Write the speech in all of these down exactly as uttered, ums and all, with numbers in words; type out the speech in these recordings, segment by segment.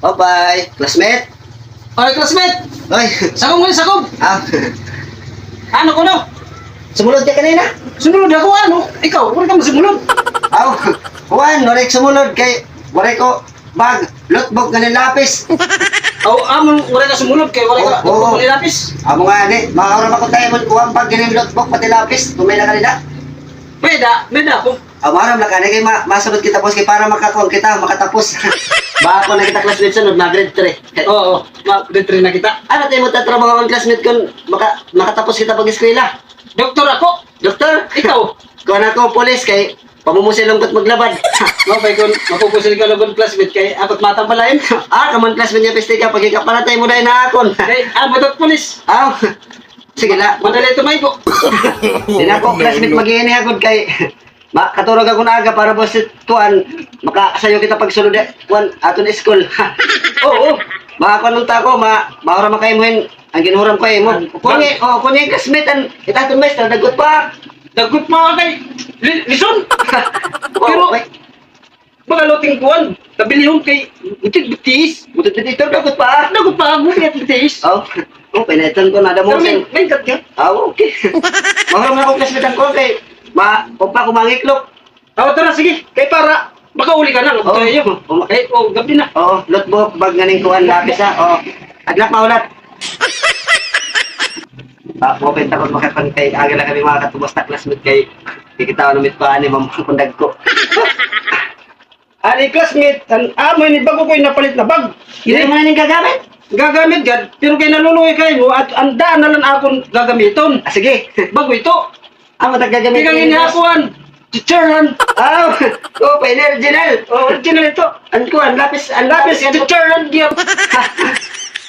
Bye-bye, classmate. Oy, classmate! Oy. Sakob mo, sakob! Ah. Ano kuno? Sumulod ka kanina? Sumulod ako, ano? Ikaw, wala ka man sumulod. Aw, kuan, wala ko sumulod kay wala ko bag, notebook, ngan lapis. Aw, amo, wala ka sumulod kay wala ka, oo, notebook, ngan lapis. Amo ngani, mahuram ako tay mo kuan, bag, ngan notebook, pati lapis, kon may-ada ka dida. May-ada, may-ada ako. Aw, maaram na ka, kay ma-, masunod kita, boss, kay para makakuan kita, makatapos. Bag-o na kita, classmate, sunod, mag-grade three. Oo, mag-grade three na kita. Ano it imo tatrabahoon, classmate, kon maka-, makatapos kita pag-eskwela? Doktor ako. Doktor? Ikaw? Kuan ako, pulis, kay pamumusil la gud maglabad. Mao pa kon mapupusil ka la gud, classmate, kay ako it matambalain. Ah, kamo an classmate nga piste ka, pagkikapalatay mo dayon ha akon. Kay, ah, butot pulis. Ah, sige la. Madali tumaybo. Di na ako, classmate, mag-iini ha gud kay Ma-, katurog ako nga aga para buwas kuan, makasayo kita pagsulod, eh, kuan, aton school. Oo. Makakuan unta ako, ma-, mahuram man kay imo hin, an ginhuram ko ha imo. Kuan ni, oh, kuan ni classmate, an, it aton maestra, dagkot pa. Dagkot pa kay, li-, lison. Pero, okay. Magaluting kuan, kabilihon kay, butit-butis. Butit-butis, pero dagkot pa. Dagkot pa, butit-butis. Oh, oh, pinaitlan ko na, damo. Pero may, may kat ka? Ah, okay. Mahuram na ako, classmate, an kuan kay, Ma-, pagpa ko mangiklop. Oh, tara, sige. Kay para makauli ka na, oo, tayo. Oo. Kay, oh, gabi na. Oo, notebook, bag, ngan hin kuan, lapis, ha. Oo. Adlak, maulat. Ah, okay, takot makapantay. Aga na kami mga katubos na classmate kay kikita ko namit pa ani, ma'am, kundag ko. Ani, classmate, an amo ini bag-o ko ini napalit na bag. Diri man ini gagamit? Gagamit gad, pero kay naluluoy kay mo, at an daan na lang akon gagamiton. Ah, sige. Bag-o ito. Amo ta gagamiton. Tikang ini ha kuan. Teacher han. Ah, oh, pa ini original. Oh, original ito. An kuan, lapis, an lapis, teacher han gihap.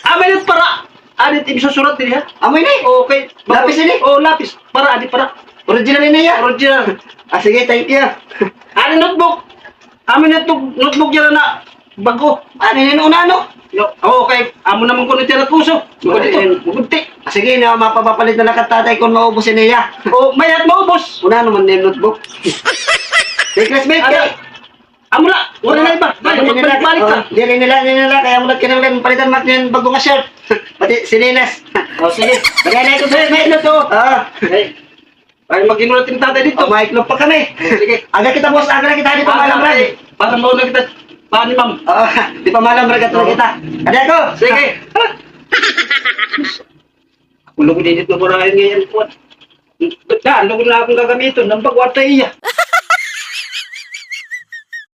Amo ini para. Adi it isusurat diri, ha? Amo ini? Okay. Lapis ini? Oh, lapis. Para, adi para. Original ini, ya? Original. Ah, sige, thank you. Adi notebook. Amo ini notebook, notebook yana na bag-o. Ano ini, una, ano? Yo, oh, okay. Amo naman kuno it yana uso. Bukod ito. Bukod ti. Ah, sige, na, mapapalit na la kan tatay kon maubos ini, ya. Oh, may-ada it maubos. Una naman it notebook. May classmate ka. Amo la, wala na iba. Balik, balik, balik ka. Oh, diri nila, diri nila, kay amo la kinahanglan palitan man hin bag-o nga shirt. Pati tsinelas. Oh, sige. Dali na ito, dali na ito. Ah. Ay, ay, mag-inulat hin tatay dito. Oh, maiklop pa kami. Sige. Aga kita, boss, aga na kita, di pa malamrag. Para mauna kita pa ni ma'am. Oh, di pa malamrag kita. Adi ako. Sige. Ako la gud ini it namurahan ngay-an, kuan. Daan la gud an akon gagamiton, an bag-o adto ha iya.